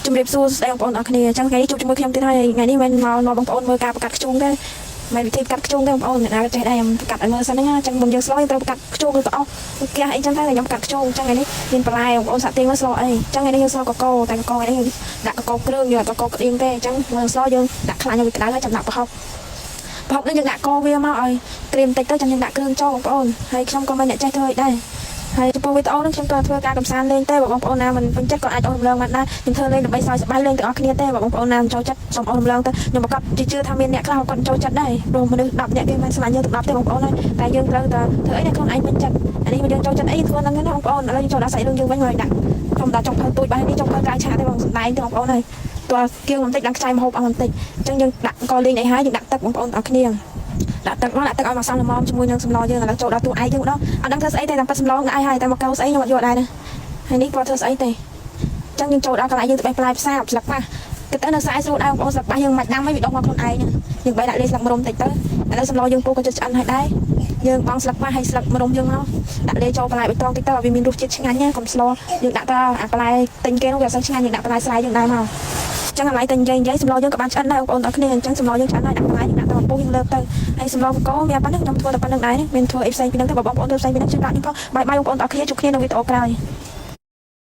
ជំរាបសួរស្ដីបងប្អូនអរគ្នាអញ្ចឹងថ្ងៃនេះជួបជាមួយខ្ញុំទៀតហើយថ្ងៃនេះមិនមកនាំបងប្អូនមើលការប្រកាសខ្ជុងទេមិនវិធីប្រកាសខ្ជុងទេបងប្អូនអ្នកណាចេះដែរខ្ញុំប្រកាសឲ្យមើលសិនហ្នឹងអញ្ចឹងមុនយើងស្លយើងត្រូវប្រកាសខ្ជុងឬក៏អស់ឬកះអីចឹងទៅខ្ញុំប្រកាសខ្ជុងអញ្ចឹងថ្ងៃនេះមានបន្លែបងប្អូនសាក់ទៀងមើលស្លអីអញ្ចឹងថ្ងៃនេះយើងស្លកកតែកកថ្ងៃនេះយើងដាក់កកគ្រឿងយើងអត់កកក្តៀងទេអញ្ចឹងមើលស្លយើងដាក់ខ្លាញ់ឲ្យវាក្តៅហើយចាំដាក់ប្រហុកប្រហុកនេះយើងដាក់កវាមកឲ្យក្រៀមតិចទៅចាំយើងដាក់គ្រឿងចូលបងប្អូនហើយខ្ញុំក៏មិនអ្នកចេះធ្វើអីដែរហើយចំពោះវីដេអូនេះខ្ញុំក៏ធ្វើការកំសាន្តលេងទេបើបងប្អូនណាមិនពេញចិត្តក៏អាចអូសរំលងបានដែរខ្ញុំធ្វើលេងដើម្បីសើចសប្បាយលេងទាំងអស់គ្នាទេបើបងប្អូនណាមិនចូលចិត្តសូមអូសរំលងទៅខ្ញុំប្រកាសជាជឿថាមានអ្នកខ្លះគាត់ចូលចិត្តដែរព្រោះមនុស្ស10នាក់គេមិនស្លាញ់យើងទាំង10ទេបងប្អូនហើយតែយើងត្រូវតែធ្វើអីដែលខ្លួនឯងពេញចិត្តអានេះយើងចូលចិត្តអីធ្វើហ្នឹងណាបងប្អូនឥឡូវយើងចូលដល់សាច់រឿងយើងវិញមកដាក់ខ្ញុំដល់ចុងភៅទូចបែបនេះចុងភៅក្រៅឆាកទេបងសំដែងទេបងប្អូនហើយតើគៀងបន្តិចដល់ខ្ចីមហូបអស់បន្តិចអញ្ចឹងយើងដាក់កលីងអីហើយយើងដាក់ទឹកបងប្អូនទាំងអស់គ្នាដាក់ទឹកមកដាក់ទឹកឲ្យមកសមល្មមជាមួយនឹងសម្លយើងឥឡូវចូលដល់តួឯកយើងម្ដងអត់ដឹងធ្វើស្អីទេតាមពិតសម្លដាក់ឲ្យហើយតែមកកៅស្អីខ្ញុំអត់យល់ដែរណាហើយនេះគាត់ធ្វើស្អីទេអញ្ចឹងយើងចូលដល់កន្លែងយើងទៅបេះផ្លែផ្សាបស្លឹកប៉ះគិតទៅនៅខ្សែស្រួលដែរបងប្អូនស្លឹកប៉ះយើងមិនដាំអីវាដុះមកខ្លួនឯងយើងបីដាក់លេស្លឹកម្រុំតិចទៅឥឡូវសម្លយើងពោក៏ចិត្តឆ្អិនហើយដែរយើងបងស្លឹកប៉ះហើយស្លឹកម្រុំយើងមកដាក់លេចូលបន្លែបៃតងតិចទៅឲ្យវាមានរសជាតិឆ្ងាញ់ណាកុំស្លយើងដាក់តែអាបន្លែទិញគេនោះវាអត់សូវឆ្ងាញ់យើងដាក់បន្លែស្រែយើងដែរមកចឹងកន្លែងតែនិយាយនិយាយសម្លយើងក៏បានឆ្អិនដែរបងប្អូនទាំងគ្នាអញ្ចឹងសម្លយើងឆ្អិនហើយដាក់បន្លែយើងដាក់ទៅអំពូយើងលើកទៅហើយសម្លកកវាប៉ុណ្្នឹងខ្ញុំធ្វើតែប៉ុណ្្នឹងដែរមានធ្វើអីផ្សេងពីហ្នឹងទេបើបងប្អូនធ្វើផ្សេងពីហ្នឹងជួយប្រាប់ខ្ញុំផង bye bye បងប្អូនទាំងគ្នាជួបគ្នានៅវីដេអូក្រោយ។